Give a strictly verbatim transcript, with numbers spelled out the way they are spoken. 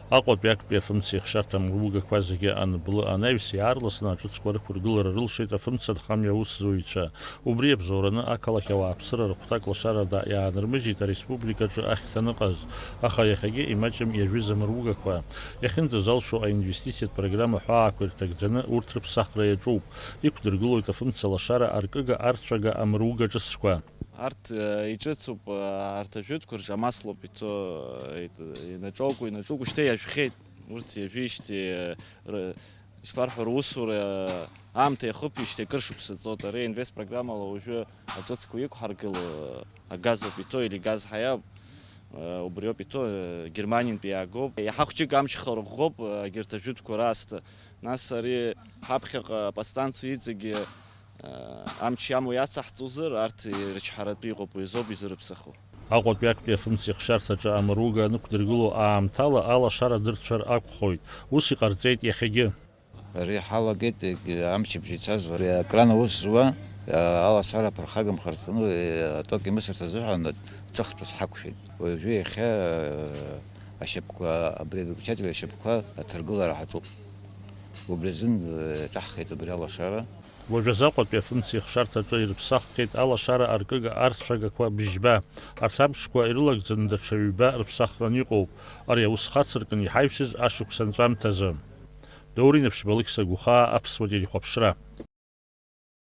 Аҟәатәи актәи афымцеихшарҭа амругақәа зегьы анблы анаҩс, иаарласны аҿыцқәа рықәыргылара рылшеит афымца анхамҩа аусзуҩцәа. Убри иабзоураны ақалақь ауааԥсыра рыхәҭак лашарада иаанырмыжьит ареспубликаҿы ахьҭа аныҟаз, аха иахьагьы имаҷым иажәыз амругақәа. Иахьынӡазалшо аинвестициатә программа ҳәаақәа ирҭагӡаны урҭ рыԥсахра иаҿуп. Иқәдыргылоит афымца лашара аркыга-арцәага амруга ҿыцқәа. Арҭ, э, иҿыцуп, э, арҭ ажәытәқәа рҿы амаслоуп иҭоу, э, ит-, инаҿоукуа, инаҿоукуа, шьҭа иажәхьеит. Урҭ иажәижьҭеи, э, р-, ишԥарҳәо, русура, э, аамҭа иахыԥижьҭеи акыр шықәса ҵуеит. Ари инвест программала уажәы аҿыцқәа иқәҳаргыло, э, агаз ауп иҭоу, или газ ҳаиап, э, убриоуп иҭоу, э, Германиантәи иаагоуп. Иаҳа хәҷык амч харыӷәӷәоуп, э, егьырҭ ажәытәқәа раасҭа. Нас ари ҳаԥхьаҟа аподстанциа иҵегьы, э, амч иамоу иацаҳҵозар, арҭ ирычҳаратәы иҟоуп, уи азоуп изырыԥсахо. Аҟәатәи актәи афымцеихшарҭаҿы амруга анықәдыргыло аамҭала алашара дырцәар акәхоит. Ус иҟарҵеит иахьагьы. Ари ҳалагеит, егь-, амчыбжь ицаз, ари акран аус зуа, э, алашара ԥырхагамхарц, ну, э, аток имысырц азыҳәан ҿыхтәыс ҳақәшәеит. Уажәы иахьа, э, ашьапқәа, абри авыключатель ашьапқәа аҭаргылара ҳаҿуп. Убри азын, э, ҿаҳхит абри алашара. Уажәазы Аҟәатәи афымцеихшарҭаҿы ирыԥсаххьеит алашара аркыга-арцәагақәа бжьба. Арҭ амчқәа ирылагӡаны даҽа ҩба рыԥсахран иҟоуп. Ари аус хацыркын иҳаҩсыз ашықәс анҵәамҭазы. Даур Инаԥшьба, Алықьса Гәхаа, Аԥсуа телехәаԥшра.